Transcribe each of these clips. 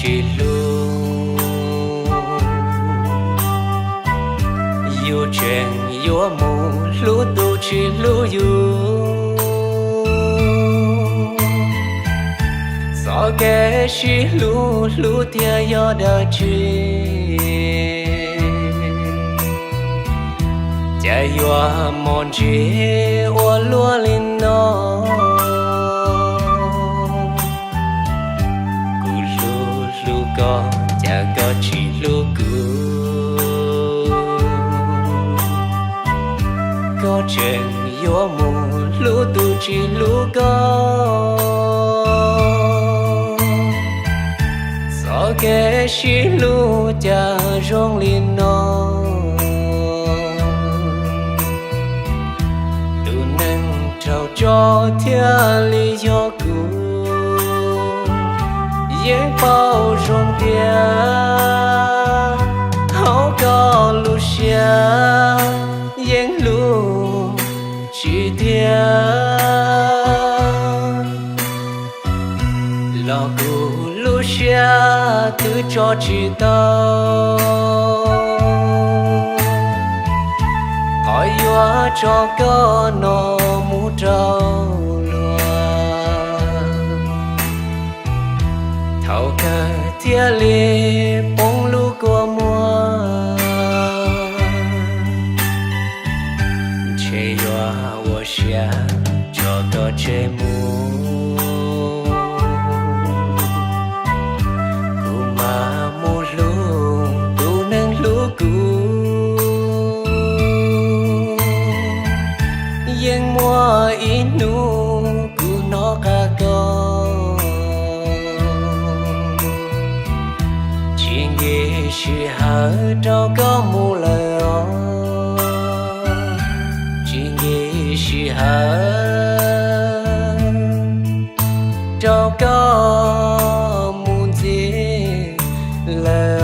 tsis hlub, yus tseem yuav mus hlub tus tsis hlub yus. Txoj kev sib hlub hlub thiaj yog dab tsi? Cas yuav mos ntsis ua luaj li no? Kuv hlub hlub koj, cas koj tsis hlub kuv? Koj tseem yuav mus hlub tus tsis hlub koj. Txoj kev sib hlub cas zoo li no? Tus neeg raug tso thiaj li yog kuv. Yeej paub zoo tias hauv koj lub siab yeej hlub tsis tiag, los kuv lub siab twb tso tsis tau. Qhov yuav tso koj no mus rau luag, thaum kawg thiaj li poob lub kua muag. Ntshe yuav ua siab tso koj tseg mus, kuv mam mus hlub tus neeg hlub kuv. Yeej muaj ib hnub kuv hnov qab koj, tsis nkim sij hawm rau koj mus lawm os, tsis nkim sij hawm rau koj mus ntxiv lawm os.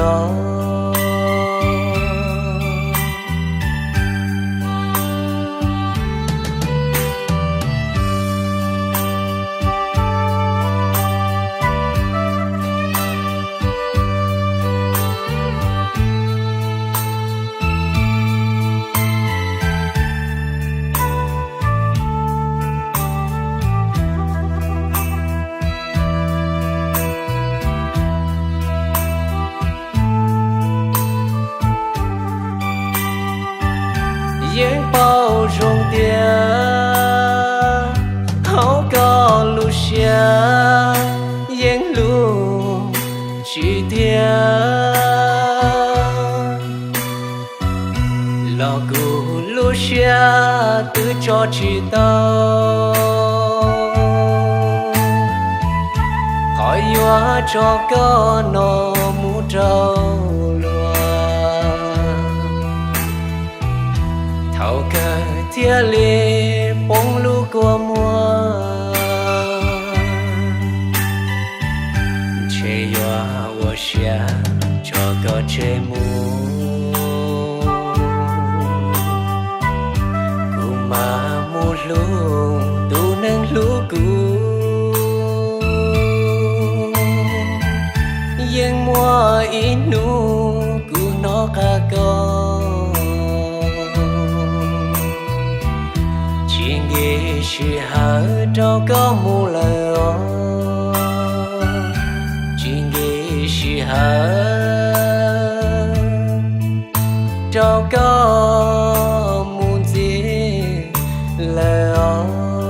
Yeej paub zoo tias hauv koj lub siab yeej hlub tsis tiag, los kuv lub siab twb tso tsis tau. Qhov yuav tso koj no mus rau luag, thaum kawg thiaj li poob lub kua muag. Ntshe yuav ua siab tso koj tseg mus, kuv mam mus hlub tus neeg hlub kuv. Yeej muaj ib hnub kuv hnov qab koj, tsis nkim sij hawm rau koj mus lawm os, tsis nkim sij hawm rau koj mus ntxiv lawm os.